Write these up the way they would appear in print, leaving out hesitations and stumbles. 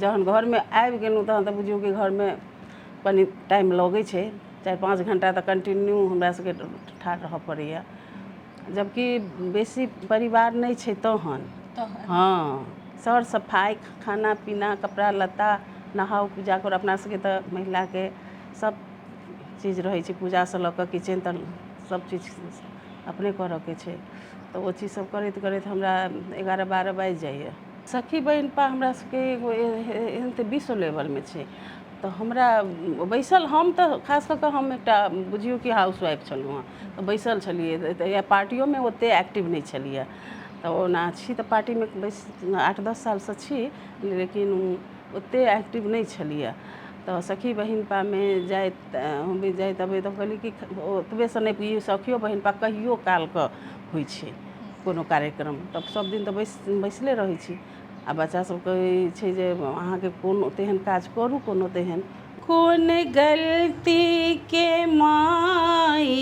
जहन घरमे आबि गेलहुँ तहन तऽ बुझियौ कि घरमे कनि टाइम लगै छै, 4-5 घण्टा तऽ कन्टिन्यू हमरा सबके ठाढ़ रहऽ पड़ैए, जबकि बेसी परिवार नहि छै तहन। हँ, सर सफाइ, खाना पीना, कपड़ा लत्ता, नहाउ, पूजा करू। अपना सबके तऽ महिलाके सब चीज रहै छै, पूजासँ लऽ कऽ किचन तक सब चीज अपने करऽके छै। तऽ ओ चीज सब करैत करैत हमरा 11-12 बाजि जाइए। सखी बहिनपा हमरा सबके एगो एहन तऽ विश्व लेवलमे छै। तऽ हमरा बैसल, हम तऽ खास कऽ कऽ हम एकटा बुझियौ कि हाउस वाइफ छलहुँ हँ, तऽ बैसल छलियै तऽ या पार्टियोमे ओतेक एक्टिव नहि छलियै। तऽ ओना छी तऽ पार्टीमे बैस 8-10 सालसँ छी, लेकिन ओतेक एक्टिव नहि छलियै। तऽ सखी बहिनपामे जाइत हम भी जाइत अबैत, हम कहलियै कि ओतबेसँ नहि, ई सखियो बहिनपा कहियो कालके होइ छै कोनो कार्यक्रम, तब सब दिन तऽ बैसले रहै छी। आ बच्चा सब कहै छै जे अहाँके कोनो तेहन काज करू, कोनो तेहन कोन गलतीके माइ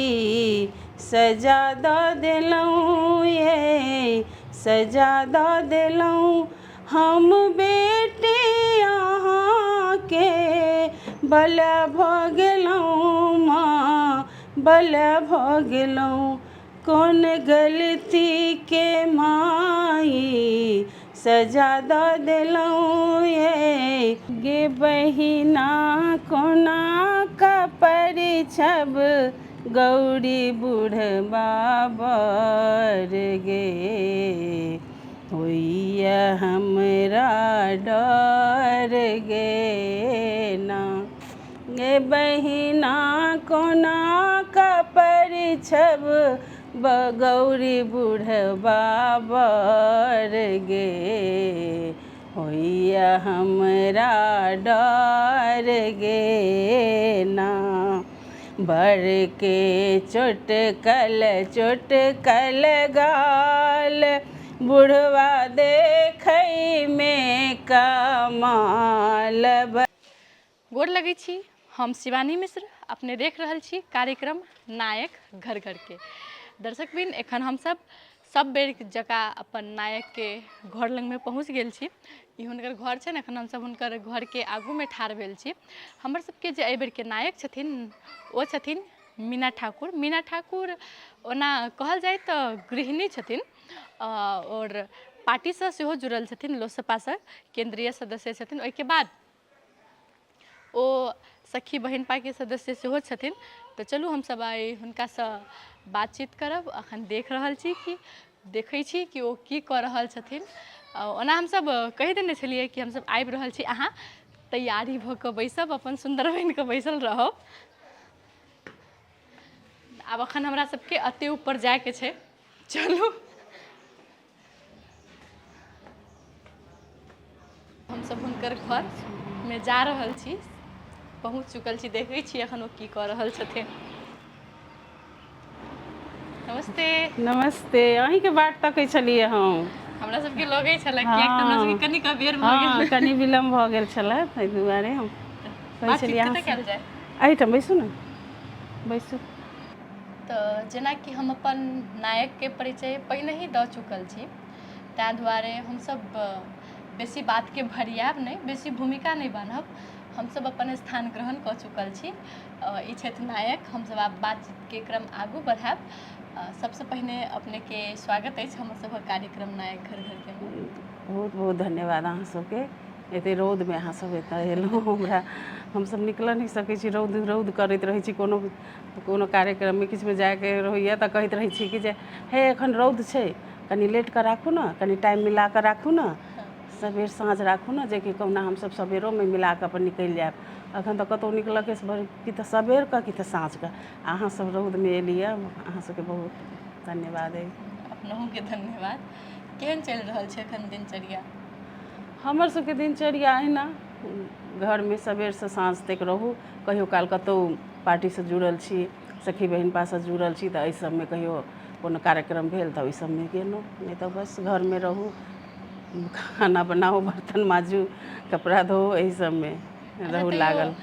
सजा दऽ देलहुँ ये, सजा दऽ देलहुँ। हम बेटी अहाँके बला भऽ गेलहुँ माँ, बला भऽ गेलहुँ। कोन गलतीके माइ सजा दऽ देलहुँ ये। गे बहिना कोना कऽ परिछब गौरी बुढ़बा बर गे, होइए हमरा डर गे ना। गे बहिना कोना कऽ परिछब बगौरी बुढ़बा बर गे, होइए हमरा डर गे ना। बर के चोटकल चोटकल गाल, बुढ़वा देखैमे कमाल। गोर लगै छी, हम शिवानी मिश्र, अपने देख रहल छी कार्यक्रम नायक घर घरके। दर्शकबिन, एखन हमसब सब बेर जकाँ अपन नायकके घर लगमे पहुँच गेल छी। ई हुनकर घर छनि। एखन हमसब हुनकर घरके आगूमे ठाढ़ भेल छी। हमर सबके जे एहि बेरके नायक छथिन ओ छथिन मीना ठाकुर। मीना ठाकुर ओना कहल जाय तऽ गृहिणी छथिन आओर पार्टीसँ सेहो जुड़ल छथिन, लोसपासँ केन्द्रीय सदस्य छथिन। ओहिके बाद ओ सखी बहिनपाके सदस्य सेहो छथिन। तऽ चलू हमसब आइ हुनकासँ बातचीत करब। अखन देख रहल छी कि देखै छी कि ओ की कऽ रहल छथिन। ओना हमसब कहि देने छलियै कि हमसब आबि रहल छी, अहाँ तैयारी भऽ कऽ बैसब, अपन सुन्दर बनि कऽ बैसल रहब। आब अखन हमरा सबके एते ऊपर जायके छै। चलू, हमसब हुनकर घरमे जा रहल छी, पहुँच चुकल छी। देखै छी एखन ओ की कऽ रहल छथिन। नमस्ते। नमस्ते। अहीँके बाट तकै छलियै हम। हमरा सबके लगै छलै, किएक तऽ हमरा सबके कनि अबेर भऽ गेल। कनि विलम्ब भऽ गेल छलै, ताहि दुआरे हम कहै छलियै अहाँ कयल जाय। एहिठाम बैसू ने, बैसू। तऽ जेनाकि हम अपन नायकके परिचय पहिनहि दऽ चुकल छी, ताहि दुआरे हमसब बेसी बातके भरियाएब नहि, बेसी भूमिका नहि बान्हब। हमसब अपन स्थान ग्रहण कऽ चुकल छी। ई छथि नायक। हमसब आब बातचीतके क्रम आगू बढ़ायब। सबसँ पहिने अपनेके स्वागत अछि हमर सभक कार्यक्रम नायक घर घरके। बहुत बहुत धन्यवाद अहाँ सबके। एते रौदमे अहाँ सब एतऽ एलहुँ। हमरा हमसब निकलऽ नहि सकै छी, रौद रौद करैत रहै छी। कोनो कोनो कार्यक्रममे किछुमे जाइके रहैए तऽ कहैत रहै छी कि जे हे, एखन रौद छै, कनि लेटके राखू ने, कनि टाइम मिलाकऽ राखू ने, सबेर साँझ राखू ने, जेकि कहुना हमसब सबेरोमे मिलाकऽ अपन निकलि जायब। एखन तऽ कतहु निकलऽके कि तऽ सबेरके कि तऽ साँझके। अहाँ सब रौदमे एलियै, अहाँ सबके बहुत धन्यवाद अइ। अपनहुके धन्यवाद। केहन चलि रहल छै एखन दिनचर्या? हमर सबके दिनचर्या अहिना घरमे सबेरसँ साँझ तक रहू। कहियो काल कतहु पार्टीसँ जुड़ल छी, सखी बहिनपासँ जुड़ल छी, तऽ एहि सबमे कहियो कोनो कार्यक्रम भेल तऽ ओहि सबमे गेलहुँ, नहि तऽ बस घरमे रहू, खाना बनाउ, बर्तन माजू, कपड़ा धोउ, एहि सबमे रहू लागल।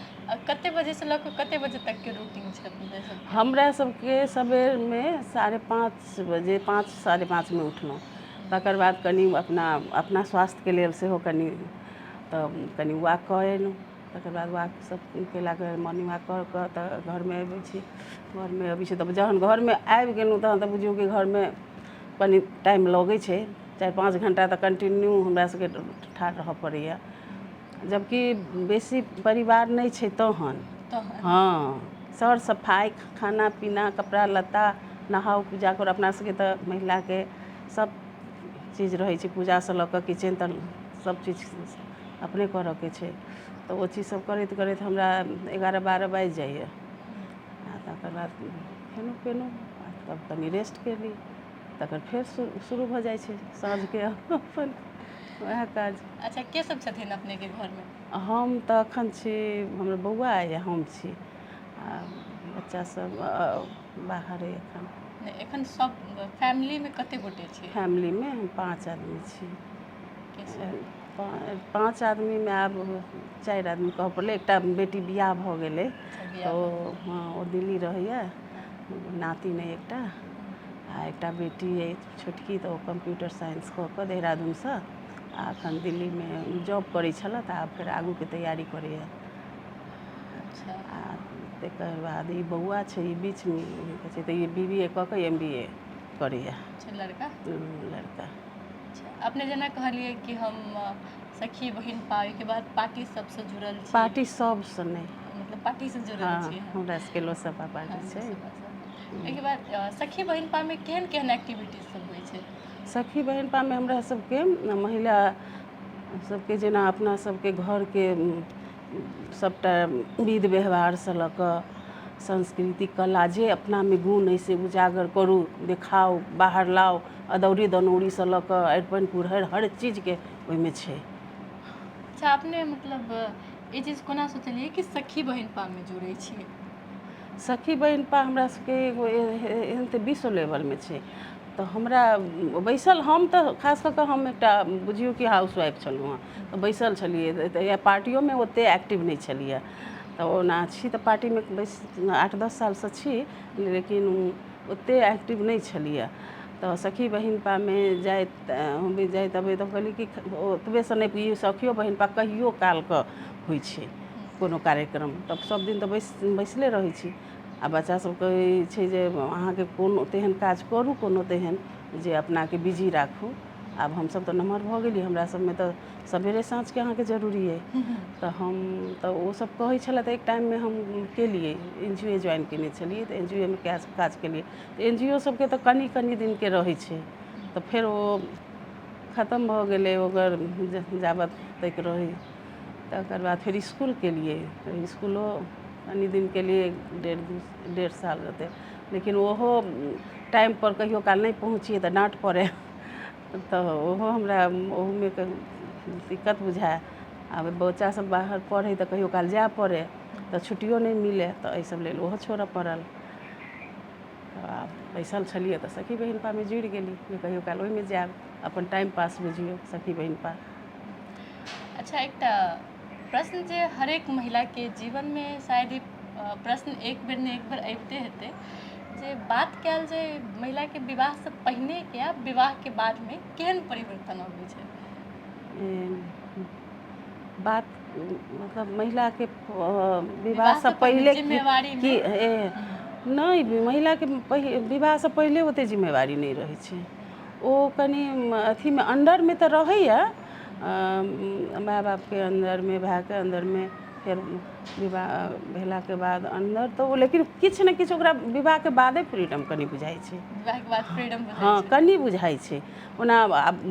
कते बजेसँ लऽ कऽ कते बजे तकके रूटीन छै अपने सबके? हमरा सबके सबेरमे 5:30 बजे, 5, 5:30मे उठलहुँ। तकर बाद कनि अपना अपना स्वास्थ्यके लेल सेहो कनि तऽ कनि वॉक कऽ एलहुँ। तकर बाद वॉक सब केलाके बाद मॉर्निंग वॉक कऽ कऽ तऽ घरमे अबै छी। घरमे अबै छी तब जहन घरमे आबि गेलहुँ तहन तऽ बुझियौ कि घरमे कनि टाइम लगै छै। 4-5 घण्टा तऽ कंटिन्यू हमरा सबके ठाढ़ रहऽ पड़ैए, जबकि बेसी परिवार नहि छै तहन। तहन। हँ, सर सफाइ, खाना पीना, कपड़ा लत्ता, नहाउ, पूजा करू। अपना सबके तऽ महिलाके सब चीज रहै छै, पूजासँ लऽ कऽ किचेन तक सब चीज अपने करऽके छै। तऽ ओ चीज सब करैत करैत हमरा 11-12 बाजि जाइए। आ तकर बाद खेलहुँ पीलहुँ आ तब कनि रेस्ट केली, तकर फेर शुरू भऽ जाइ छै साँझके अपन वएह काज। अच्छा, के सब छथिन अपनेके घरमे? हम तऽ एखन छी, हमर बौआ अइ, हम छी आ बच्चा सब बाहर अइ एखन। नहि, एखन सब फैमिलीमे कते गोटे छी? फैमिलीमे हम 5 आदमी छी। के सब? 5 आदमीमे आब 4 आदमी कहऽ पड़लै, एकटा बेटी बियाह भऽ गेलै। बियाह। तऽ ओ, हँ, ओ दिल्ली रहैए, नातिन अइ एकटा। आ एकटा बेटी अइ छोटकी, तऽ ओ कम्प्यूटर साइंस कऽ कऽ देहरादूनसँ आ एखन दिल्लीमे जॉब करै छलए, तऽ आब फेर आगूके तैयारी करैए। आ तकर बाद ई बौआ छै, ई बीचमे छै, तऽ ई बी बी ए कऽ कऽ एम बी ए करैए। अच्छा, लड़का? लड़का। अच्छा, अपने जेना कहलियै कि हम सखी बहिनपा, ओहिके बाद पार्टी सबसँ जुड़ल छी। पार्टी सबसँ नहि। मतलब पार्टीसँ जुड़ल छी? हमरा सबके लोसपा पार्टी छै। एहिके बाद सखी बहिनपामे केहन केहन एक्टिविटीज सब होइ छै? सखी बहिनपामे हमरा सबके महिला सबके जेना अपना सबके घरके सबटा विध व्यवहारसँ लऽ कऽ संस्कृति, कला, जे अपनामे गुण अइ से उजागर करू, देखाउ, बाहर लाउ। अदौरी दनौरीसँ लऽ कऽ अरिपन पुरहरि, हर चीजके ओहिमे छै। अच्छा, अपने मतलब ई चीज कोना सोचलियै कि सखी बहिनपामे जुड़ै छियै? सखी बहिनपा हमरा सबके एगो एहन तऽ विश्व लेवलमे छै। तऽ हमरा बैसल, हम तऽ खास कऽ कऽ हम एकटा बुझियौ कि हाउस वाइफ छलहुँ हँ, तऽ बैसल छलियै, तऽ पार्टियोमे ओतेक एक्टिव नहि छलियै। तऽ ओना छी तऽ पार्टीमे बैस 8-10 सालसँ छी, लेकिन ओतेक एक्टिव नहि छलियै। तऽ सखी बहिनपामे जाइत हम भी जाइत अबैत हम कहलियै कि ओतबेसँ नहि, ई सखियो बहिनपा कहियो कालके होइ छै कोनो कार्यक्रम, तब सब दिन तऽ बैसले रहै छी। आ बच्चा सब कहै छै जे अहाँके कोनो तेहन काज करू, कोनो तेहन जे अपनाके बिजी राखू। आब हमसब तऽ नमहर भऽ गेली, हमरा सबमे तऽ सवेरे साँझके अहाँके जरूरी अइ। तऽ हम तऽ ओ सब कहै छलै, तऽ एक टाइममे हम केलियै, एन जी ओ ज्वाइन केने छलियै, तऽ एन जी ओ मे काज काज केलियै। तऽ एन जी ओ सबके तऽ कनि कनि दिनके रहै छै, तऽ फेर ओ खतम भऽ गेलै ओकर जाबत तक रहै। तकर बाद फेर इसकुल केलियै, तऽ इसकुलो कनि दिन केलियै, डेढ़ दू 1.5 साल रहतै, लेकिन ओहो टाइमपर कहियो काल नहि पहुँचियै तऽ डाँट पड़ै। तऽ ओहो हमरा ओहूमे दिक्कत बुझाए। आब बच्चा सब बाहर पढ़ै तऽ कहियो काल जाय पड़ै, तऽ छुट्टियो नहि मिलै, तऽ एहि सब लेल ओहो छोड़ऽ पड़ल। तऽ आब बैसल छलियै तऽ सखी बहिनपामे जुड़ि गेली जे कहियो काल ओहिमे जायब, अपन टाइम पास बुझियौ सखी बहिनपा। अच्छा, एकटा प्रश्न जे हरेक महिलाके जीवनमे शायद ई प्रश्न एक बेर ने एक बेर अबिते हेतै, जे बात कयल जाय महिलाके विवाहसँ पहिनेके आ विवाहके बादमे केहन परिवर्तन अबै छै? बात मतलब महिलाके विवाहसँ पहिले जिम्मेवारी कि नहि, महिलाके विवाहसँ पहिले ओतेक जिम्मेवारी नहि रहै छै। ओ कनि अथीमे अण्डरमे तऽ रहैए, माय बापके अन्दरमे, भायके अन्दरमे। फेर विवाह भेलाके बाद अन्दर तऽ ओ, लेकिन किछु ने किछु ओकरा विवाहके बादे फ्रीडम कनि बुझाइ छै। विवाहके बाद फ्रीडम? हँ, कनि बुझाइ छै। ओना आब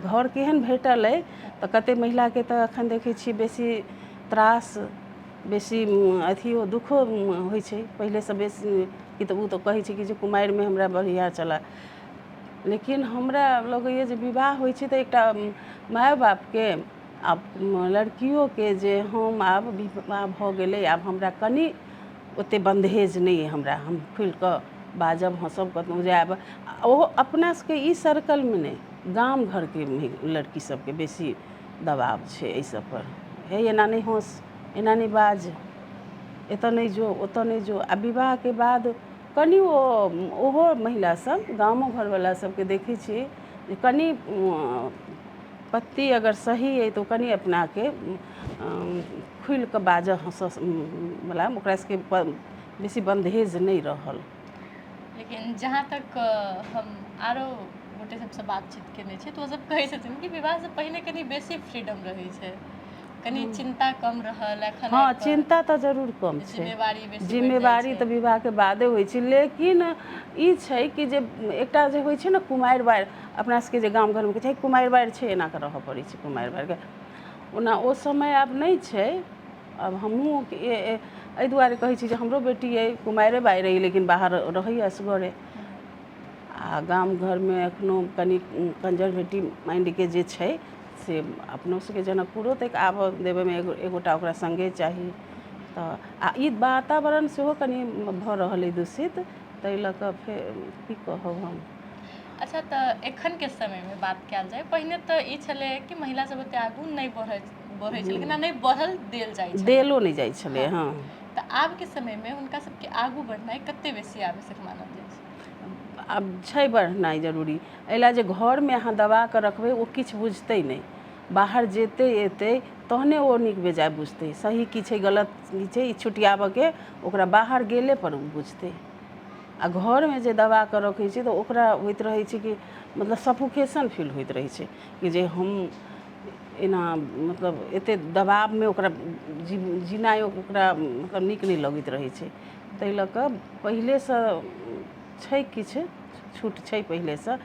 घर केहन भेटल अइ, तऽ कतेक महिलाके तऽ एखन देखै छियै बेसी त्रास, बेसी अथियो दुःखो होइ छै पहिलेसँ बेसी कि तऽ ओ तऽ कहै छै कि जे कुमारिमे हमरा बढ़िआँ छलए। लेकिन हमरा लगैए जे विवाह होइ छै तऽ एकटा माय बापके आ लड़कियोके जे हम आब विवाह भऽ गेलै, आब हमरा कनि ओतेक बन्धेज नहि अइ, हमरा हम खुलि कऽ बाजब, हँसब, कतहु जायब। ओहो अपना सबके ई सर्कलमे नहि, गाम घरके लड़की सबके बेसी दबाव छै एहि सबपर, हे एना नहि हँस, एना नहि बाज, एतऽ नहि जो, ओतऽ नहि जो। आ विवाहके बाद कनि ओ ओहो महिला सब, गामो घरवला सबके देखै छियै जे कनि पति अगर सही अइ तऽ ओ कनि अपनाके खुलि कऽ बाजऽ हँसऽ वला ओकरा सबके बेसी बन्धेज नहि रहल। लेकिन जहाँ तक हम आरो गोटे सबसँ बातचीत केने छी तऽ ओसब कहै छथिन कि विवाहसँ पहिने कनि बेसी फ्रीडम रहै छै, कनि चिन्ता कम रहल। एखन हँ, चिन्ता तऽ जरूर कम छै, जिम्मेवारी बेसी बढ़ि जाइ जिम्मेवारी छै। तऽ विवाहके बादे होइ छै, लेकिन ई छै कि जे एकटा जे होइ छै ने कुमारि बारि, अपना सबके जे गाम घरमे कहै छै कुमारि बारि छै, एना कऽ रहऽ पड़ै छै कुमारि बारिके। ओना ओ समय आब नहि छै। आब हमहूँ एहि दुआरे कहै छी जे हमरो बेटी अइ, कुमारिए बारि अइ, लेकिन बाहर रहैए असगरे। आ गाम घरमे एखनो कनि कंजर्वेटिव माइंडके जे छै से अपनो सबके जनकपुरो तक आबऽ देबऽमे एगोटा ओकरा सङ्गे चाही। तऽ आ ई वातावरण सेहो कनि भऽ रहल अइ दूषित, ताहि लऽ कऽ फेर की कहब हम। अच्छा, तऽ एखनके समयमे बात कयल जाय, पहिने तऽ ई छलै कि महिला सब ओते आगू नहि बढ़ै छलखिन आ नहि बढ़ल देल जाइ छलै, देलो नहि जाइ छलै। हँ, तऽ आबके समयमे हुनका सबके आगू बढ़नाइ कते बेसी आवश्यक मानल जाइ छै? आब छै बढ़नाइ जरूरी, एहि लए जे घरमे अहाँ दबा कऽ रखबै ओ किछु बुझतै नहि। बाहर जेतै एतै तहने ओ नीक बेजाय बुझतै, सही की छै, गलत की छै, ई छुटियाबऽके ओकरा बाहर गेले पर ओ बुझतै। आ घरमे जे दबा कऽ रखै छै तऽ ओकरा होइत रहै छै कि मतलब सफोकेशन फील होइत रहै छै कि जे हम एना मतलब एतेक दबावमे ओकरा जीनाइ ओकरा मतलब नीक नहि लगैत रहै छै। ताहि लऽ कऽ पहिलेसँ छै किछु छूट छै पहिलेसँ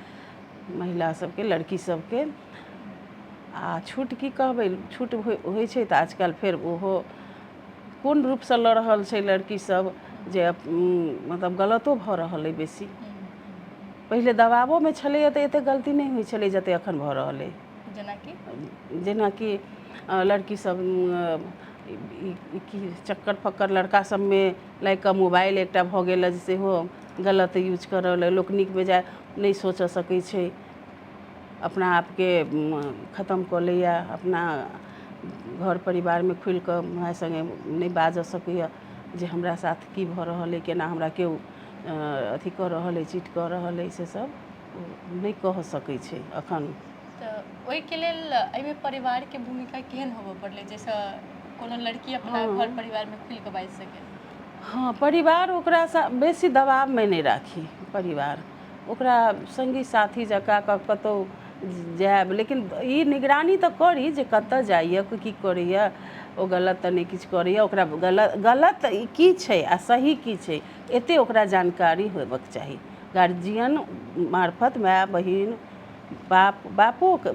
महिला सबके, लड़की सबके। आ छूट की कहबै, छूट होइ छै तऽ आजकल फेर ओहो कोन रूपसँ लऽ रहल छै लड़की सब जे मतलब गलतो भऽ रहल अइ बेसी। पहिले दबाबोमे छलैए तऽ एतेक गलती नहि होइ छलै जतेक एखन भऽ रहल अइ। जेनाकि लड़की सब ई की चक्कर फक्कर लड़का सबमे लागि कऽ मोबाइल एकटा भऽ गेल हँ सेहो गलत यूज करऽ लोक नीक बेजाय नहि सोचऽ सकै छै, अपना आपके खतम कऽ लैए, अपना घर परिवारमे खुलि कऽ माय सङ्गे नहि बाजऽ सकैए जे हमरा साथ की भऽ रहल अइ, केना हमरा केओ अथी कऽ रहल अइ, चीट कऽ रहल अइ, से सब नहि कहि सकै छै एखन। तऽ ओहिके लेल एहिमे परिवारके भूमिका केहन होबऽ पड़लै जाहिसँ कोनो लड़की अपना घर परिवारमे खुलि कऽ बाजि सकै? हँ, परिवार ओकरासँ बेसी दबावमे नहि राखी, परिवार ओकरा सङ्गी साथी जकाँ कतहु जायब, लेकिन ई निगरानी तऽ करी जे कतऽ जाइए, की करैए, ओ गलत तऽ नहि किछु करैए, ओकरा गलत गलत की छै आ सही की छै एतेक ओकरा जानकारी होबऽके चाही। गार्जियन मार्फत माय, बहिन, बाप, बापोके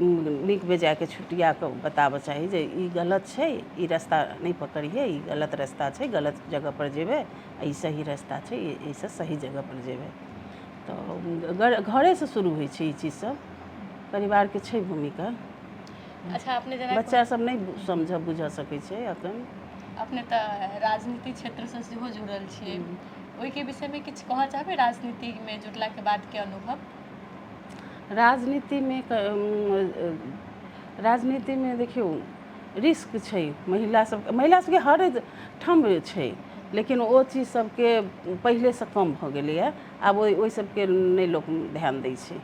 नीक बेजायके छुटिया कऽ बताबऽ चाही जे ई गलत छै, ई रास्ता नहि पकड़िहे, ई गलत रास्ता छै, गलत जगहपर जेबै, आ ई सही रास्ता छै, एहिसँ सही जगहपर जेबै। तऽ घरेसँ शुरू होइ छै ई चीज सब, परिवारके छै भूमिका। अच्छा, अपने जेना बच्चा सब नहि समझऽ बुझऽ सकै छै एखन। अपने तऽ राजनीति क्षेत्रसँ सेहो जुड़ल छियै, ओहिके विषयमे किछु कहऽ चाहबै, राजनीतिमे जुड़लाके बादके अनुभव? राजनीतिमे देखियौ रिस्क छै महिला सबके, महिला सबके हर ठाम छै, लेकिन ओ चीज सबके पहिलेसँ कम भऽ गेलैए। आब ओहि सबके नहि लोक ध्यान दै छै।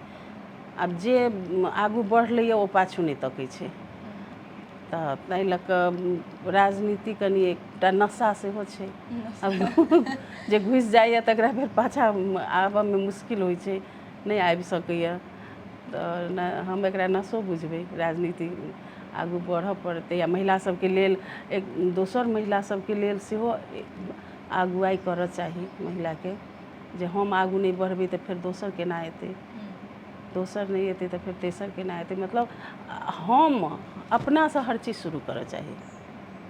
आब जे आगू बढ़लैए ओ पाछू नहि तकै छै। तऽ ताहि लऽ कऽ राजनीति कनि एकटा नशा सेहो छै, आब जे घुसि जाइए तकरा फेर पाछाँ आबऽमे मुश्किल होइ छै, नहि आबि सकैए। तऽ हम एकरा नशो बुझबै। राजनीति आगू बढ़ऽ पड़तै आ महिला सबके लेल, एक दोसर महिला सबके लेल सेहो अगुवाइ करऽ चाही महिलाके, जे हम आगू नहि बढ़बै तऽ फेर दोसर केना एतै, दोसर नहि एतै तऽ फेर तेसर केना एतै। मतलब हम अपनासँ हर चीज शुरू करऽ चाही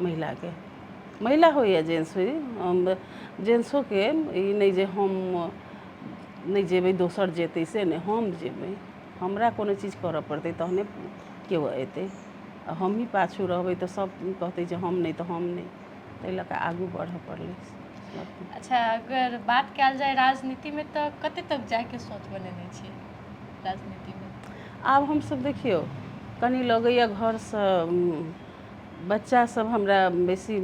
महिलाके, महिला होइ या जेंट्स होइ। हम जेंट्सोके ई नहि जे हम नहि जेबै दोसर जेतै, से नहि, हम जेबै, हमरा कोनो चीज करऽ पड़तै तहने केओ एतै। आ हमही पाछू रहबै तऽ सब कहतै जे हम नहि तऽ हम नहि। ताहि लऽ कऽ आगू बढ़ऽ पड़लै। अच्छा, अगर बात कयल जाय राजनीतिमे तऽ कते तक जायके सोच बनेने छी राजनीतिमे? आब हमसब देखियौ कनि लगैए घरसँ बच्चा सब हमरा बेसी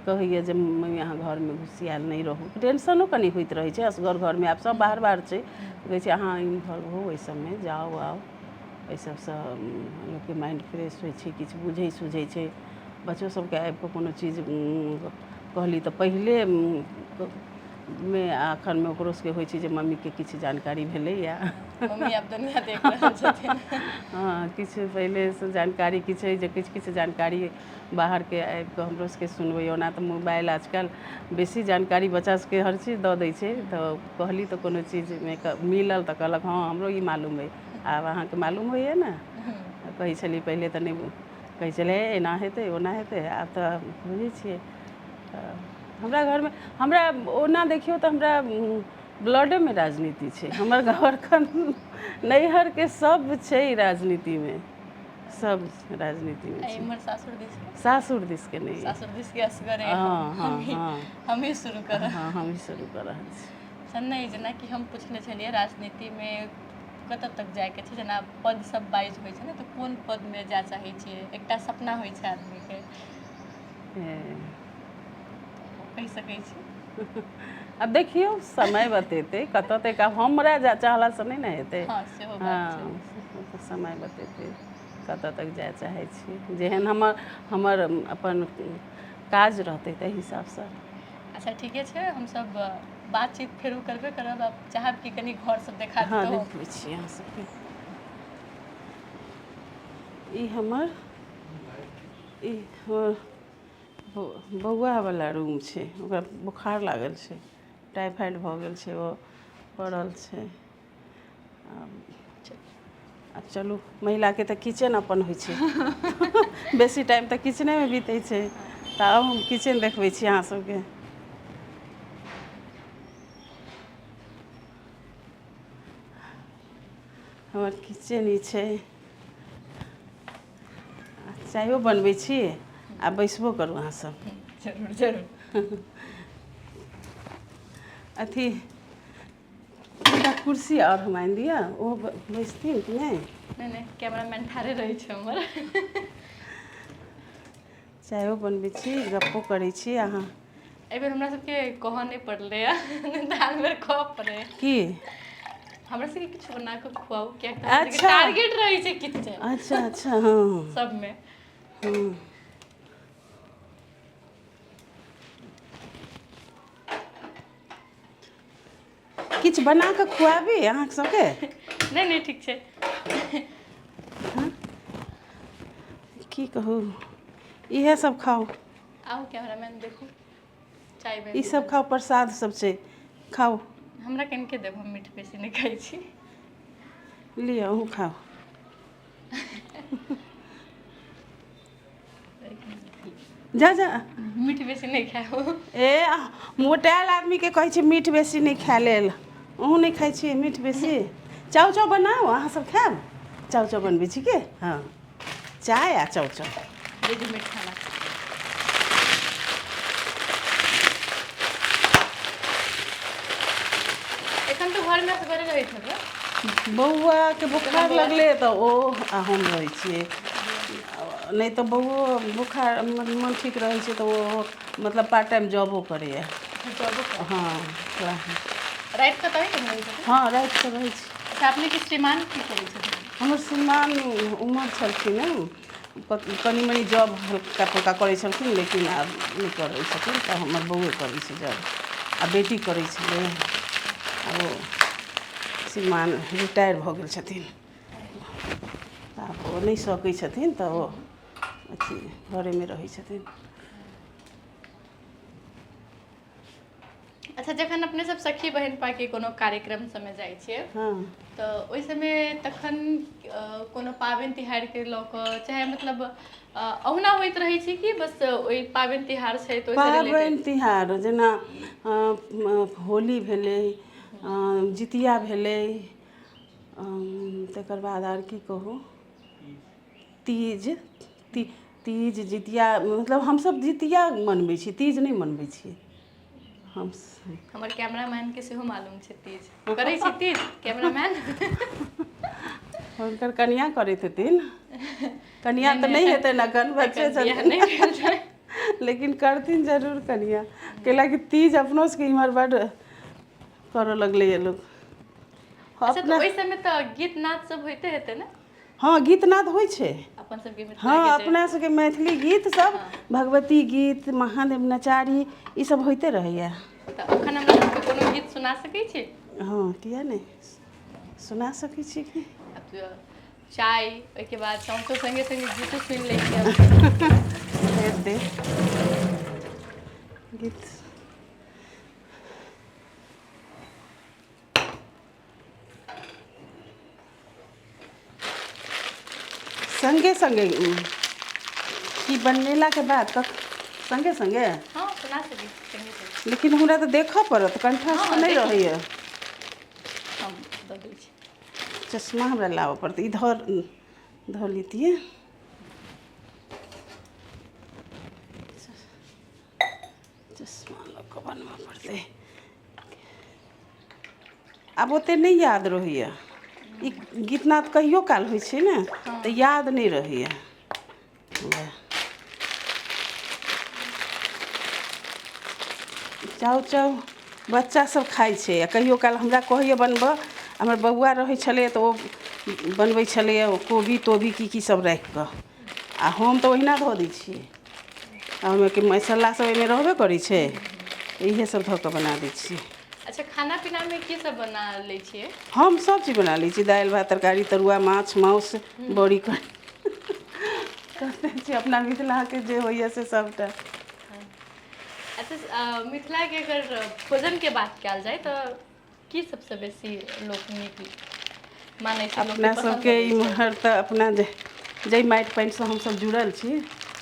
कहैए जे मम्मी अहाँ घरमे घुसियाएल नहि रहू, टेंशनो कनि होइत रहै छै असगर घरमे, आब सब बाहर बाहर छै, कहै छै अहाँ इन्वॉल्व होउ ओहि सबमे, जाउ आउ। एहि सभसँ लोकके माइंड फ्रेश होइ छै, किछु बुझै सुझै छै। बच्चो सभके आबि कऽ कोनो चीज कहली तऽ पहिले मे आ एखनमे ओकरो सभके होइ छै जे मम्मीके किछु जानकारी भेलैए। मम्मी आब दुनिया देख रहल छथिन। हँ, किछु पहिलेसँ जानकारी किछु होइ जे किछु किछु जानकारी बाहरके आबि कऽ हमरो सभके सुनबैए। ओना तऽ मोबाइल आजकल बेसी जानकारी बच्चा सभके हर चीज दऽ दै छै, तऽ कहली तऽ कोनो चीजमे मिलल तऽ कहलक हँ हमरो ई मालूम अइ, आब अहाँके मालूम होइए ने। कहै छलियै पहिले तऽ नहि कहै छलै एना हेतै ओना हेतै, आब तऽ बुझै छियै। तऽ हमरा घरमे हमरा ओना देखियौ तऽ हमरा ब्लडेमे राजनीति छै। हमर घरके नैहरके सब छै राजनीतिमे, सब राजनीतिमे छै। इम्हर सासुर दिस? सासुर दिसके नहि। सासुर दिसके असगरे? हँ हँ हँ, हमही शुरू करब। हँ, हमही शुरू कऽ रहल छी। अच्छा, नहि, जेनाकि हम पुछने छलियै राजनीतिमे कतऽ तक जाइके छै, जेना पद सब वाइज होइ छै ने, तऽ कोन पदमे जाय चाहै छियै? एकटा सपना होइ छै आदमीके, कहि सकै छी? आब देखियौ, समय बतेतै कतऽ तक। आब हमरा जा चाहलासँ नहि ने हेतै। हँ, सेहो बात छै। हँ, समय बतेतै कतऽ तक जाय चाहै छी। जेहन हमर हमर अपन काज रहतै ताहि हिसाबसँ। अच्छा, ठीके छै, हमसब बातचीत फेरो करबे करब। आब चाहब कि कनि घर सब देखा हँ दितहुँ। देखबै छी अहाँ सबके। ई हमर ई हमर बौआवला रूम छै। ओकरा बोखार लागल छै, टाइफाइड भऽ गेल छै, ओ पड़ल छै। आब चलू, महिलाके तऽ किचन अपन होइ छै, बेसी टाइम तऽ किचनेमे बीतै छै, तऽ आब हम किचन देखबै छी अहाँ सबके। हमर किचन ई छै। चायो बनबै छी आ बैसबो करू अहाँ सब। जरूर जरूर। अथी एकटा कुर्सी आओर हम आनि दिअ, ओ बैसथिन कि नहि? नहि नहि, कैमरामैन ठाढ़े रहै छै हमर। चायो बनबै छी, गप्पो करै छी अहाँ। एहिबेर हमरा सबके कहऽ नहि पड़लै, नहि तऽ आन बेर कहऽ पड़ै। की? हमरा सबके किछु बना कऽ खुआउ, कियाकि तऽ हमरा सबके टारगेट रहै छै किचन। अच्छा अच्छा, हँ। सबमे। हँ। किछु बना कऽ खुआबी अहाँ सबके? नहि नहि, ठीक छै। की कहू, इएह सब खाउ। आउ कैमरामैन, देखू चाय बनि ई सब खाउ, प्रसाद सब छै, खाउ। हमरा कनिके देब, हम मीठ बेसी नहि खाइ छी। लिअ, अहूँ खाउ। जा जा। मीठ बेसी नहि खायब। ए, मोटायल आदमीके कहै छै मीठ बेसी नहि खाय लेल, अहूँ नहि खाइ छियै मीठ बेसी? चाउ चाउ बनाउ, अहाँ सब खायब? चाउ चाउ बनबै छी के? हँ, चाय आ चाउ चाउ। रेडीमेड खाना। एखन तऽ घरमे असगरे रहैत हेबै? बौआके बोखार लगलै तऽ ओ आ हम रहै छियै, नहि तऽ बौओ बोखार मन ठीक रहै छै तऽ ओ मतलब पार्ट टाइम जॉबो करैए। जॉबो? हँ। राति कऽ तऽ रहै छथिन? हँ, राति कऽ रहै छी। अच्छा, अपनेके श्रीमान की करै छथिन? हमर श्रीमान उमर छलखिन हँ, कनि मनि जॉब हल्का फुल्का करै छलखिन, लेकिन आब नहि करै छथिन, तऽ हमर बौए करै छै जॉब आ बेटी करै छलै। आब ओ श्रीमान रिटायर भऽ गेल छथिन, आब ओ नहि सकै छथिन, तऽ ओ अथी घरेमे रहै छथिन। अच्छा, जखन अपने सब सखी बहिनपाके कोनो कार्यक्रम सबमे जाइ छियै तऽ ओहि समय तखन कोनो पाबनि तिहारके लऽ कऽ, चाहे मतलब अहुना होइत रहै छै कि बस ओहि पाबनि तिहार छै तऽ ओहिसँ पाबनि रिलेटेड? तिहार जेना होली भेलै, जितिया भेलै, तकर बाद आर की कहू, तीज, तीज, जितिया, मतलब हमसब जितिया मनबै छी, तीज नहि मनबै छी हम। हमर कैमरामैन के सेहो मालूम छै तीज। करै छी तीज कैमरामैन? हुनकर कनिया करैत हेथिन। कनिया तऽ नहि हेतनि एखन, बच्चे एखन बियाह छथिन। नहि भेल छै। लेकिन करथिन जरूर कनिया, कैलाकि तीज अपनो सबके इम्हर बड्ड करऽ लगलैए लोक। अच्छा, तऽ अपना ओहि समय तऽ गीत नाद सब होइते हेतै ने? हँ, गीतनाद होइ छै। अपन सबके हँ, मिथिलाके जे अपना सबके मैथिली गीत सब, भगवती गीत, महादेव नचारी, ई सब होइते रहैया। तऽ अखन हमरा सबके कोनो गीत सुना सकै छी? हँ, किया नहि सुना सकै छी की। आब तऽ चाय ओहिके बाद चौचो सङ्गे सङ्गे गीतो सुनि लै छी। हेतै गीत। सङ्गे सङ्गे की बनेलाके बाद सङ्गे सङ्गे? हँ, सुना सकै छी सङ्गे सङ्गे। लेकिन हमरा तऽ देखऽ पड़त, कंठस्थ हँ, नहि देख। रहैया। हम दऽ दै छी। चश्मा हमरा लाबऽ पड़तै। ई धर धऽ लैतियै। चश्मा लऽ कऽ बनबऽ पड़तै। आब ओते नहि याद रहैया। ई गीतनाद कहियो काल होइ छै ने, तऽ याद नहि रहैया। चाउ चाउ बच्चा सब खाइ छै आ कहियो काल हमरा कहैया बनबऽ। हमर बौआ रहै छलैया तऽ ओ बनबै छलैया कोबी तोबी की की सब राखि कऽ, आ हम तऽ ओहिना धऽ दै छियै। आ ओहिमे कि मसाला सब एहिमे रहबे करै छै, इहे सब धऽ कऽ बना दै छियै। अच्छा, खाना पीनामे की सब बना लै छियै? हम सब चीज बना लै छी, दालि भात तरकारी तरुआ माछ मासु बड़ी कढ़ी करते छी। अपना मिथिलाके जे होइया से सबटा। अच्छा, मिथिलाके अगर भोजनके बात कयल जाय तऽ की सबसँ बेसी लोक नीक मानै छै, लोकके अपना पसन्द सबके अबै छै? इम्हर तऽ अपना जे जाहि माटि पानिसँ हमसब जुड़ल छी,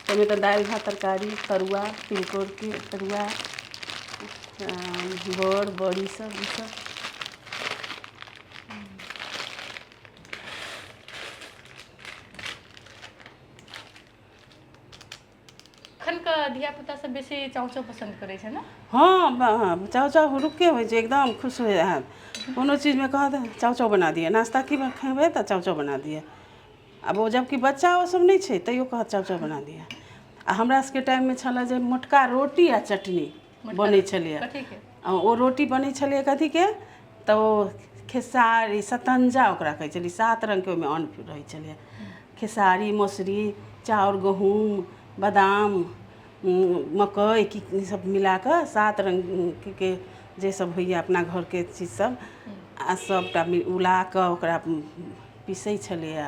ताहिमे तऽ दालि भात तरकारी तरुआ, तिलकोरके तरुआ, बड़ बड़ी सब, ई सब। एखनके धिया पुता सब बेसी चाउ पसन्द करै छै ने? हँ, चाउ चाउ हुरुके होइ छै, एकदम खुश हो जायत। कोनो चीजमे कहत चाउ चाउ बना दिअ, नाश्ता की खेबै तऽ चाउ चाउ बना दिअ। आब ओ जबकि बच्चा ओ सब नहि छै, तैयो कहत चाउ चाउ बना दिअ। आ हमरा सबके टाइममे छलै जे मोटका रोटी आ चटनी बनै छलैए। कथीके? आ ओ रोटी बनै छलैए कथीके तऽ ओ खेसारी सतञ्जा ओकरा कहै छलै। सात रङ्गके ओहिमे अन्न रहै छलैए, खेसारी, मसुरी, चाउर, गहूँम, बादाम, मकइ की सब मिला कऽ सात रङ्गके जे सब होइए अपना घरके चीज सब, आ सबटा उला कऽ ओकरा पीसै छलैए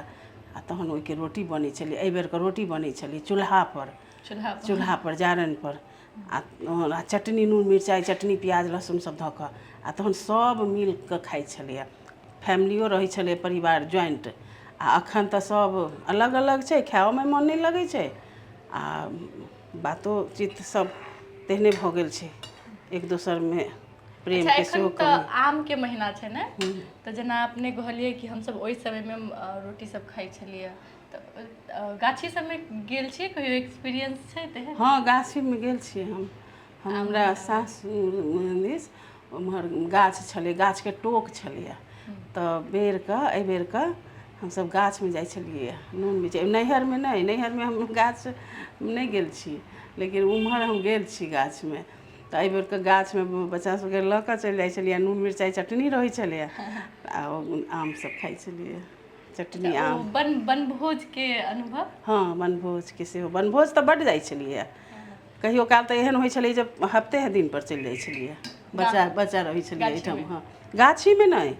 आ तहन ओहिके रोटी बनै छलै। एहि बेरके रोटी बनै छलै चूल्हापर। चूल्हा? चूल्हापर, जारनिपर। आ चटनी नून मिरचाइ चटनी प्याज लहसुन सब धऽ कऽ, आ तहन सब मिल कऽ खाइ छलैए। फैमिलियो रहै छलै, परिवार ज्वाइंट। आ अखन तऽ सब अलग अलग छै, खाइओमे मन नहि लगै छै आ बातोचीत सब तेहने भऽ गेल छै, एक दोसरमे अच्छा, प्रेमके एखन सेहो तऽ कमी। आमके महीना छै ने, तऽ जेना अपने कहलियै कि हमसब ओहि समयमे रोटी सब खाइ छलियै, तऽ गाछी सबमे गेल छियै कहियो? एक्सपीरियंस छै तेहन? हँ, गाछीमे गेल छियै हम। हमरा सासुर दिस ओम्हर गाछ छलै, गाछके टोक छलैए, तऽ बेरके एहि बेरके हमसब गाछमे जाइ छलियै नून मिरचाइ। नैहरमे नहि, नैहरमे हम गाछ नहि गेल छी, लेकिन ओम्हर हम गेल छी गाछमे। तऽ एहि बेरके गाछमे बच्चा सबके लऽ कऽ चलि जाइ छलियै, नून मिरचाइ चटनी रहै छलैए आ ओ आम सब खाइ छलियै, चटनी। ओ आम। वनभोजके अनुभव? हँ, वनभोजके सेहो। वनभोज तऽ बड्ड जाइ छलियै। कहियो काल तऽ एहन होइ छलै जे हफ्ते दिन पर चलि जाइ छलियै। बच्चा बच्चा रहै छलियै एहिठाम। हँ, गाछीमे नहि,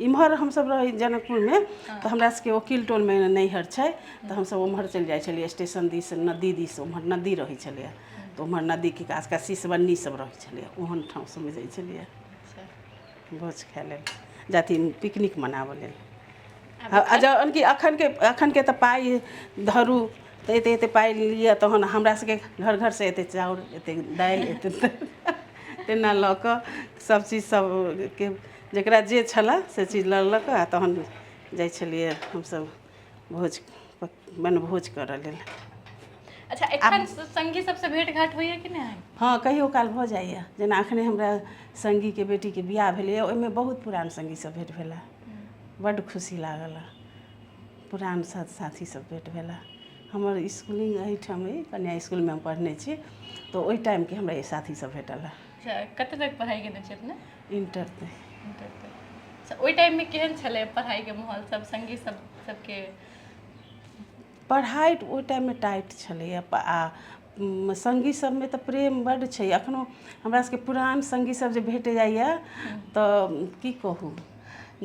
इम्हर हमसब रहै जनकपुरमे, तऽ हमरा सबके वकील टोलमे नैहर छै, तऽ हमसब ओम्हर चलि जाइ छलियै, स्टेशन दिस, नदी दिस। ओम्हर नदी रहै छलैए, तऽ ओम्हर नदीके कात कात शीशबन्नी सब रहै छलैए, ओहन ठाम सबमे जाइ छलियै भोज खाय लेल, जाति पिकनिक मनाबऽ लेल। आ जहन कि अखनके अखनके तऽ पाइ धरू तऽ एते एते पाइ लिअ, तहन हमरा सबके घर घरसँ एते चाउर, एते दालि, एते तेना लऽ कऽ सब चीज सबके जकरा जे छलऽ से चीज लऽ लऽ कऽ आ तहन जाइ छलियै हमसब भोज, वनभोज करऽ लेल। अच्छा, एखन संगी सबसँ भेंट घाट होइया कि नहि? हँ, कहियो काल भऽ जाइए। जेना एखने हमरा सङ्गीके बेटीके बियाह भेलैए, ओहिमे बहुत पुरान सङ्गी सब भेँट भेला, बड्ड खुशी लागल। पुरान साथी सब भेँट भेला। हमर इसकुलिंग एहिठाम अइ, कन्या इसकुलमे हम पढ़ने छी, तऽ ओहि टाइमके हमरा ई साथी सब भेटल हँ। अच्छा, कते तक पढ़ाइ केने छी अपने? इंटर तक। इंटर तक। अच्छा, ओहि टाइममे केहन छलै पढ़ाइके माहौल सब, संगी सब सबके? पढ़ाइ ओहि टाइममे टाइट छलैए आ सङ्गी सबमे तऽ प्रेम बड्ड छै एखनो हमरा सबके पुरान सङ्गी सब जे भेट जाइए तऽ की कहू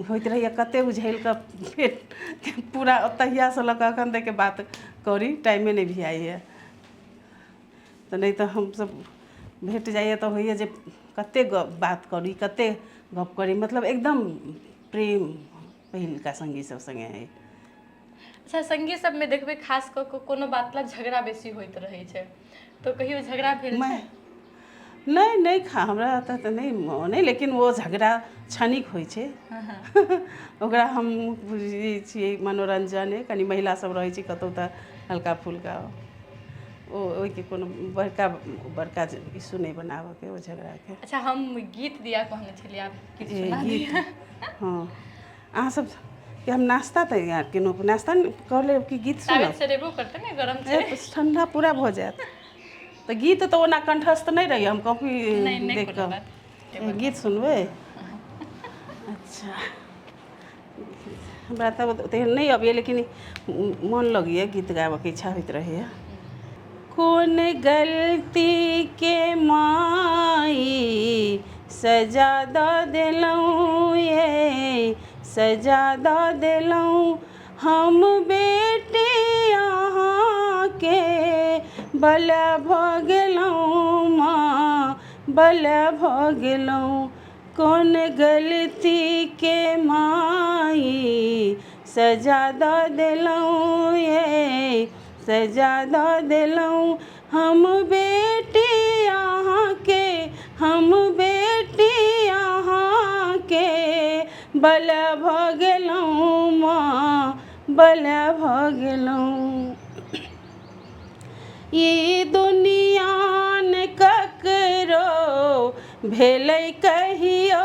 होइत रहैए कते उझलि कऽ फेर पूरा तहियासँ लऽ कऽ एखन तकके बात करी टाइमे नहि भियाइए तऽ नहि तऽ हमसब भेट जाइए तऽ होइए जे कते गप बात करी कते गप करी मतलब एकदम प्रेम पहिलुका सङ्गी सब सङ्गे अइ अच्छा, सङ्गी सबमे देखबै खास कऽ कऽ कोनो बात लए झगड़ा बेसी होइत रहै छै, तऽ कहियो झगड़ा भेल छै? नहि नहि, खा हमरा एतऽ तऽ नहि मोन अइ, लेकिन ओ झगड़ा क्षणिक होइ छै, ओकरा हम बुझै छियै मनोरञ्जने। कनि महिला सब रहै छै कतहु तऽ हल्का फुल्का ओ ओहिके कोनो बड़का बड़का इशू नहि बनाबऽके ओ झगड़ाके। अच्छा, हम गीत दिया कहने छलियै, आब किछु सुना गीत दिअ। हँ, अहाँ सब के हम नाश्ता तैयार केलहुँ, नाश्ता कऽ लेब कि गीत ताबे सुनब? सरेबो करतै ने, गरम छै। ठण्डा पूरा भऽ जायत। तऽ गीत तऽ ओना कण्ठस्थ नहि रहैए, हम कॉपी नहि नहि देख कोनो कऽ बात। गीत सुनबै। अच्छा, हमरा तऽ तेहन नहि अबैए, लेकिन मोन लगैए, गीत गाबऽके इच्छा होइत रहैए। कोन गलतीके माई सजा दऽ देलहुँ ये, सजा दऽ देलहुँ, हम बेटी अहाँके बला भऽ गेलहुँ माँ, बला भऽ गेलहुँ। कोन गलतीके माई सजा दऽ देलहुँ ये, सजा दऽ देलहुँ, हम बेटी अहाँके, हम बेटी अहाँके बला भऽ गेलहुँ माँ, बला भऽ गेलहुँ। ई दुनिया ने ककरो भेलै कहियो,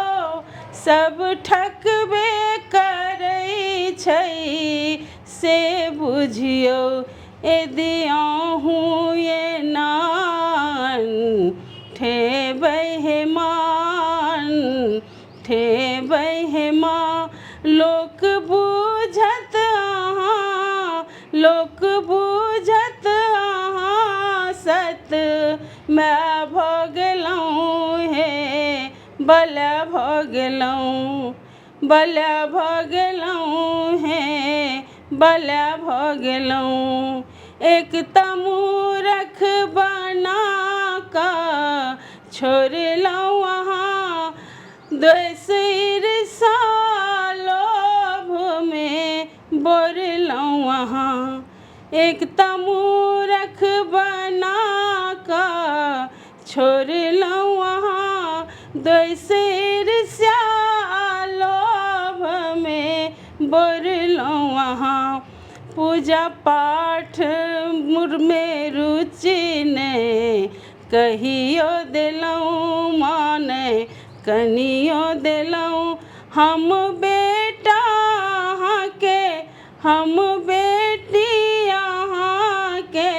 सब ठकबे करै छै से बुझियौ, यदि अहूँ एना ठेबै हे मान, ठेबै हे माँ, लोक बुझत अहाँ, लोक बुझत अहाँ सत माय भऽ गेलहुँ हे, बला भऽ गेलहुँ, बला भऽ गेलहुँ हे, बला भऽ गेलहुँ। एक तऽ मूरख बना कऽ छोड़लहुँ अहाँ, द्वेष ईर्षा लोभमे बोरलहुँ अहाँ। एक तऽ मूरख बना कऽ छोड़लहुँ अहाँ, द्वेष ईर्ष्या लोभमे बोरलहुँ अहाँ। पूजा पाठ मुरमे रुचि नहि कहियो देलहुँ माने कनियो देलहुँ, हम बेटा अहाँके, हम बेटी अहाँके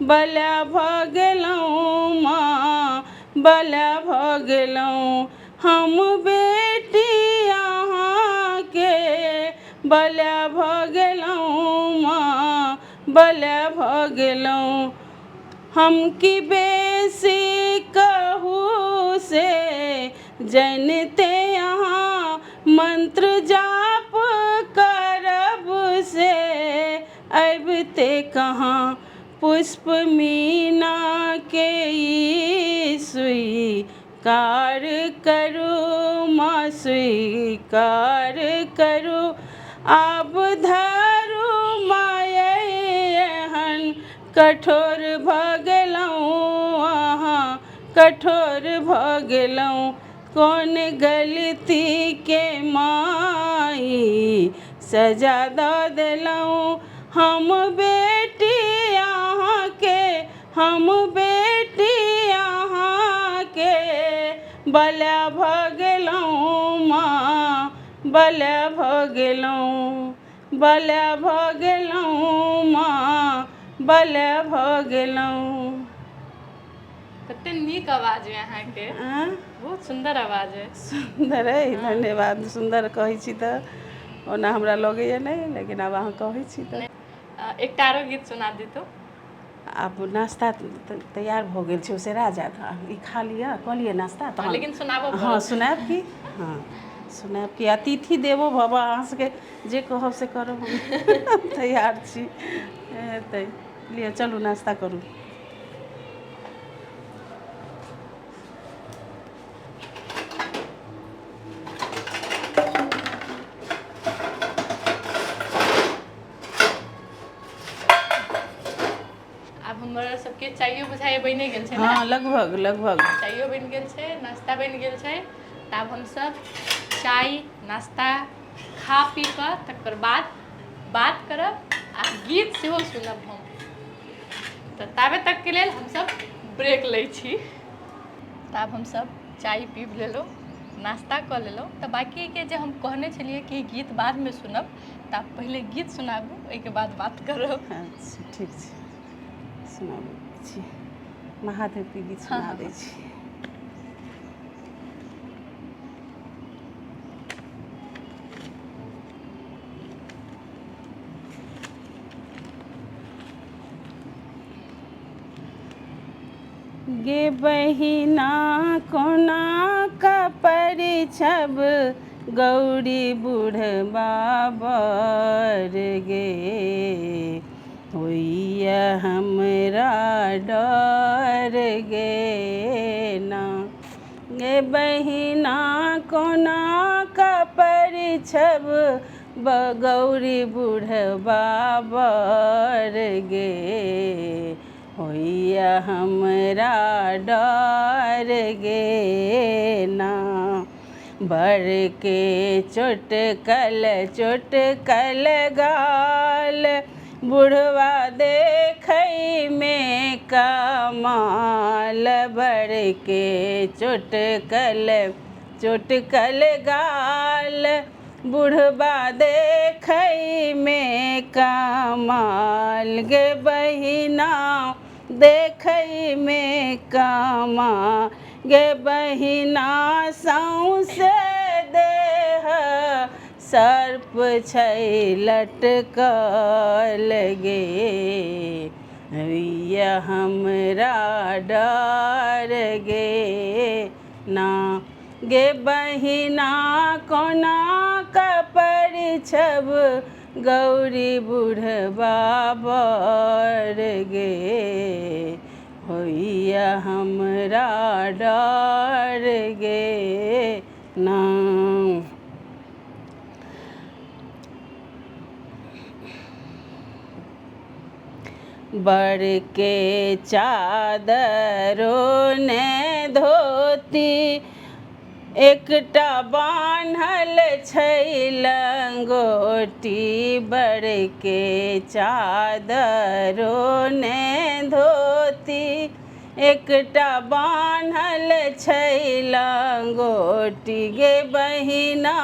बला भऽ गेलहुँ माँ, बला भऽ गेलहुँ, हम बेटी अहाँके बला भऽ गेलहुँ माँ, बला भऽ गेलहुँ। हम की बेसी कहू से जनिते अहाँ, मंत्र जाप करब से अबिते कहाँ। पुष्प मीना के ई स्वीकार करू माँ, स्वीकार करू, आब धरू माय एहन कठोर भऽ गेलहुँ अहाँ, कठोर भऽ गेलहुँ। कोन गलतीके माई सजा दऽ देलहुँ, हम बेटी अहाँके, हम बेटी अहाँके बला भऽ गेलहुँ माँ, बला भऽ गेलहुँ, बला भऽ गेलहुँ माँ, बला भऽ गेलहुँ। कते नीक आवाज अइ अहाँके। आँ? बहुत सुन्दर आवाज अइ। सुन्दर अइ, धन्यवाद। सुन्दर कहै छी तऽ ओना हमरा लगैए नहि, लेकिन आब अहाँ कहै छी तऽ। एकटा आरो गीत सुना दितौ। आब नाश्ता तैयार भऽ गेल छै, ओ सेरा जायत। आब ई खा लिअ, कऽ लिअ नाश्ता तहन। लेकिन सुनाबऽ। हँ, सुनायब की, हँ सुनायब की। अतिथि देवो भव, अहाँ सबके जे कहब से करब, हम तैयार छी। हेतै, लिअ चलू नाश्ता करू। आब हमर सबके चाइयो बुझाइए बनि गेल छै। हँ, लगभग लगभग चाइयो बनि गेल छै, नाश्ता बनि गेल छै। तऽ आब हमसब चाय नाश्ता खा पी कऽ तकर बाद बात करब आ गीत सेहो सुनब हम। तऽ ताबे तकके लेल हमसब ब्रेक लै छी। तऽ आब हमसब चाय पीब लेलहुँ, नाश्ता कऽ लेलहुँ। तऽ बाँकीके जे हम कहने छलियै कि गीत बादमे सुनब, तऽ आब पहिले गीत सुनाबू, ओहिके बाद बात करब। अच्छा, ठीक छै, सुनाबै छी, महादेवके गीत सुना दै छी। गे बहिना कोना कपरिछब गौरी बुढ़बा बर गे, होइए हमरा डर गे ना। गे बहिना कोना कपरिछब गौरी बुढ़बा बर गे, होइए हमरा डर गे ना। बर के चोटकल चोटकल गाल, बुढ़वा देखै मे कमाल। बर के चोटकल चोटकल गाल, बुढ़वा देखै मे कमाल। गे बहिना देखै मे कमाल, गे बहिना सौँसे देह सर्प छै लटकल गे, होइए हमरा डर गे ना। गे बहिना कोना कपरिछब गौरी बुढ़बा बर गे, होइए हमरा डर गे ना। बर के चादरो ने धोती, एकटा बान्हल छै लंगोटी। बर के चादरो ने धोती, एकटा बान्हल छै लंगोटी। गे बहिना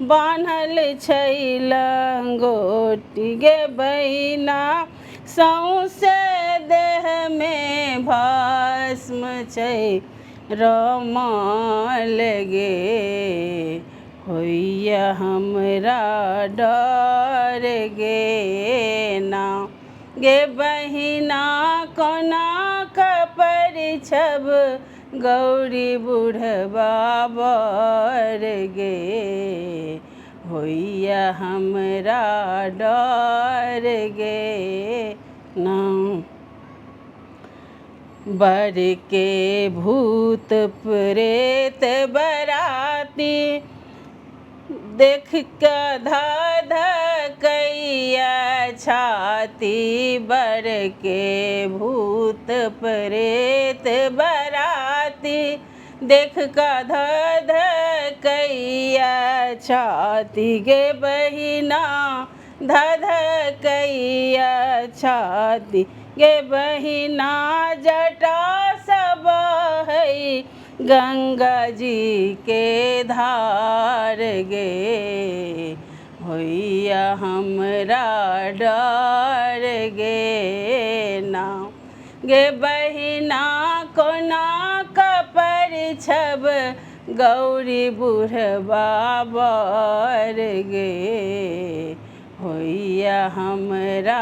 बान्हल छै लंगोटी, गे बहिना सौँसे देहमे भस्म छै रमल गे, होइए हमरा डर गे ना। गे बहिना कोना कपरिछब गौरी बुढ़बा बर गे, होइए हमरा डर गे ना। बर के भूत प्रेत बराती, देख कऽ धधकैया छाती। बर के भूत प्रेत बराती, देख कऽ धधकैया छाती। गे बहिना धधकैया छाती, गे बहिना जटा सब है गंगा जी के धार गे, होइए हमरा डर गे ना। गे बहिना कोना कपरिछब गौरी बुढ़बा बर गे, होइया हमरा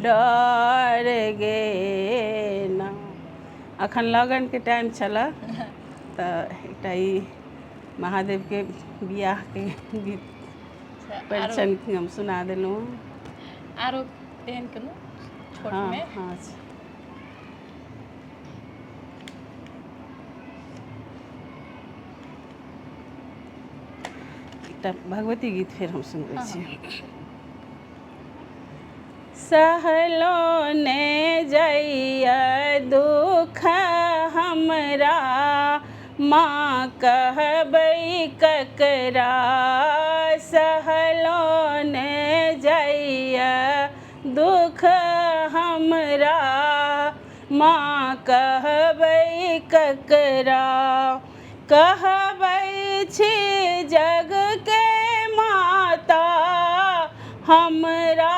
डर गे ना। अखन लगनके टाइम छलए तऽ एकटा ई महादेवके बियाहके गीत परिछन हम सुना देलहुँ। आरो तेहन कोनो छोटमे? हँ। एकटा भगवती गीत फेर हम सुनबै छी। सहलो ने जइया दुख हमरा, माँ कहबै ककरा। सहलो ने जइया दुख हमरा, माँ कहबै ककरा। कहबै छी जगके माता, हमरा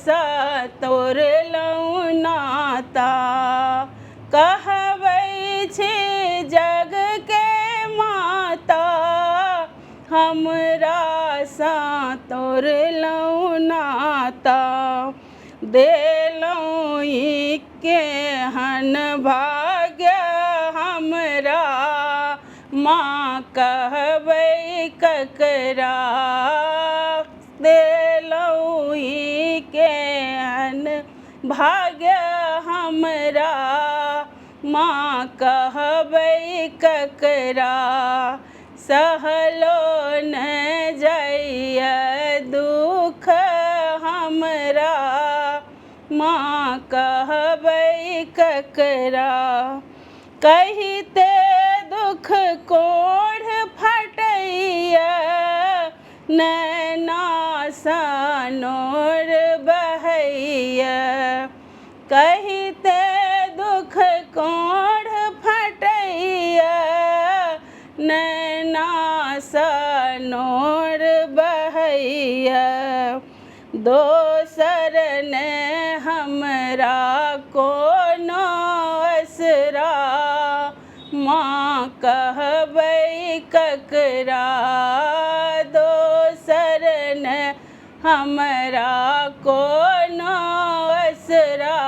सँ तोड़लहुँ नाता। कहबै छी जगके माता, हमरा सँ तोड़लहुँ नाता। देलहुँ ई केहन भाग्य हमरा, माँ कहबै ककरा। देलहुँ ई केहन भाग्य हमरा, माँ कहबै ककरा। सहलो ने जाइए दुख हमरा, माँ कहबै ककरा। कहिते दुख कोढ़ फटैया, नैना सँ नोर बहैया। कहिते दुख कोढ़ फटैया, नैना सँ नोर बहैया। दोसर ने हमरा कोनो असरा, माँ कहबै ककरा। दोसर ने हमरा कोनो असरा,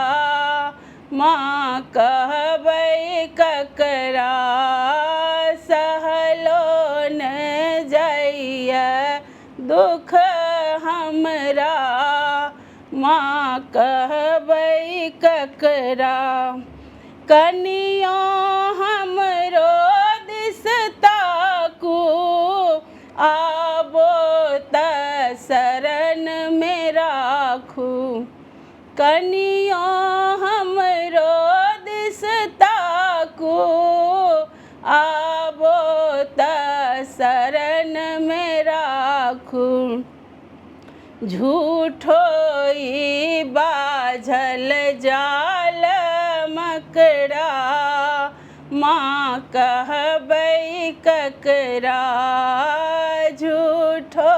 माँ कहबै ककरा। सहलो ने जाइए दुख हमरा, माँ कहबै ककरा। कनियो हमरो दिस ताकू, आबो तऽ शरण मे राखू। कनियो हमरो दिस ताकू, आबो तऽ शरण मे राखू। झूठो ई बाझल जाल मकड़ा, माँ कहबै ककरा। झूठो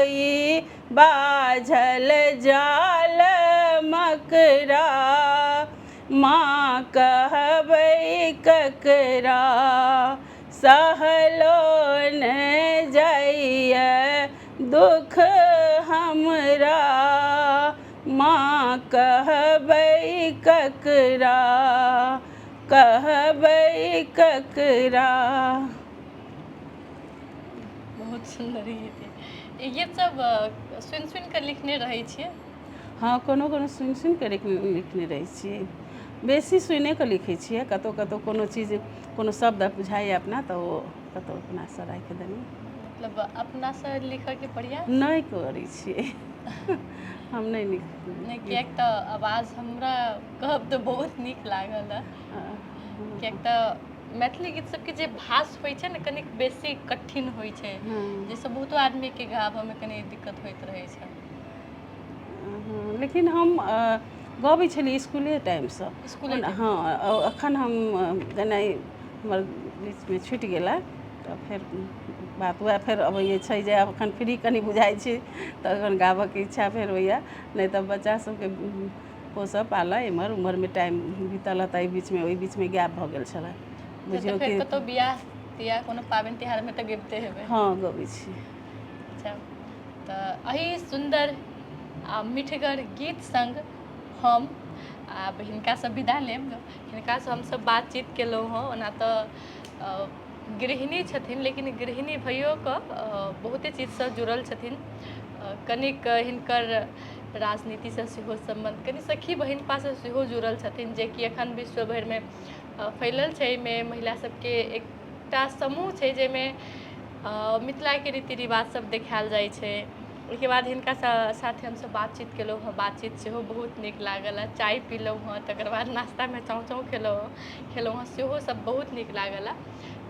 ई बाझल जाल मकड़ा, माँ कहबै ककरा। सहलो ने जाइए दुख हमरा, माँ कहबै ककरा। कहबै ककरा। बहुत सुन्दर गीत ई गीत सब सुनि सुनि कऽ लिखने रहै छियै? हँ, कोनो कोनो सुनि सुनि कऽ लिखने रहै छियै। बेसी सुनिए कऽ लिखै छियै। कतहु कतहु कोनो चीज, कोनो शब्द बुझाइए अपना तऽ ओ कतहु अपनासँ राखि देलहुँ। मतलब अपनासँ लिखऽके प्रयास नहि करै छियै हम, नहि लिख। नहि, किएक तऽ आवाज हमरा कहब तऽ बहुत नीक लागल हँ, किएक तऽ मैथिली गीत सबके जे भास होइ छै ने, कनिक बेसी कठिन होइ छै, जाहिसँ बहुतो आदमीके गाबऽमे कनि दिक्कत होइत रहै छै। लेकिन हम गबै छलियै इसकुले टाइमसँ। इसकुले? हँ। एखन हम जेना हमर बीचमे छुटि गेलै तऽ फेर बात वएह फेर अबै छै जे आब एखन फ्री कनि बुझाइ छी तऽ एखन गाबऽके इच्छा फेर होइए। नहि तऽ बच्चा सबके पोसऽ पालऽ, एम्हर ओम्हरमे टाइम बीतल हँ, तऽ एहि बीचमे, ओहि बीचमे गैप भऽ गेल छलै बुझियौ कि कतहु बियाह तियाह, कोनो पाबनि तिहारमे तऽ गबिते हेबै? हँ, गबै छी। अच्छा, तऽ एहि सुन्दर आ मिठगर गीत सङ्ग हम आब हिनकासँ विदा लेब। हिनकासँ हमसभ बातचीत केलहुँ हँ। ओना तऽ गृहिणी छथिन, लेकिन गृहिणी भइयो कऽ बहुते चीजसँ जुड़ल छथिन। कनिक हिनकर राजनीतिसँ सेहो सम्बन्ध, कनि सखी बहिनपासँ सेहो जुड़ल छथिन, जेकि एखन विश्व भरिमे फैलल छै। एहिमे महिला सबके एकटा समूह छै जाहिमे मिथिलाके रीति रिवाज सब देखायल जाइ छै। ओहिके बाद हिनका साथे हमसब बातचीत केलहुँ हँ। बातचीत सेहो बहुत नीक लागल हँ। चाय पीलहुँ हँ, तकर बाद नाश्तामे चाउ चाउ खेलहुँ खेलहुँ हँ, सेहो सब बहुत नीक लागल हँ।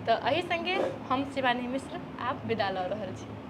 तऽ एहि सङ्गे हम शिवानी मिश्र आब विदा लऽ रहल छी।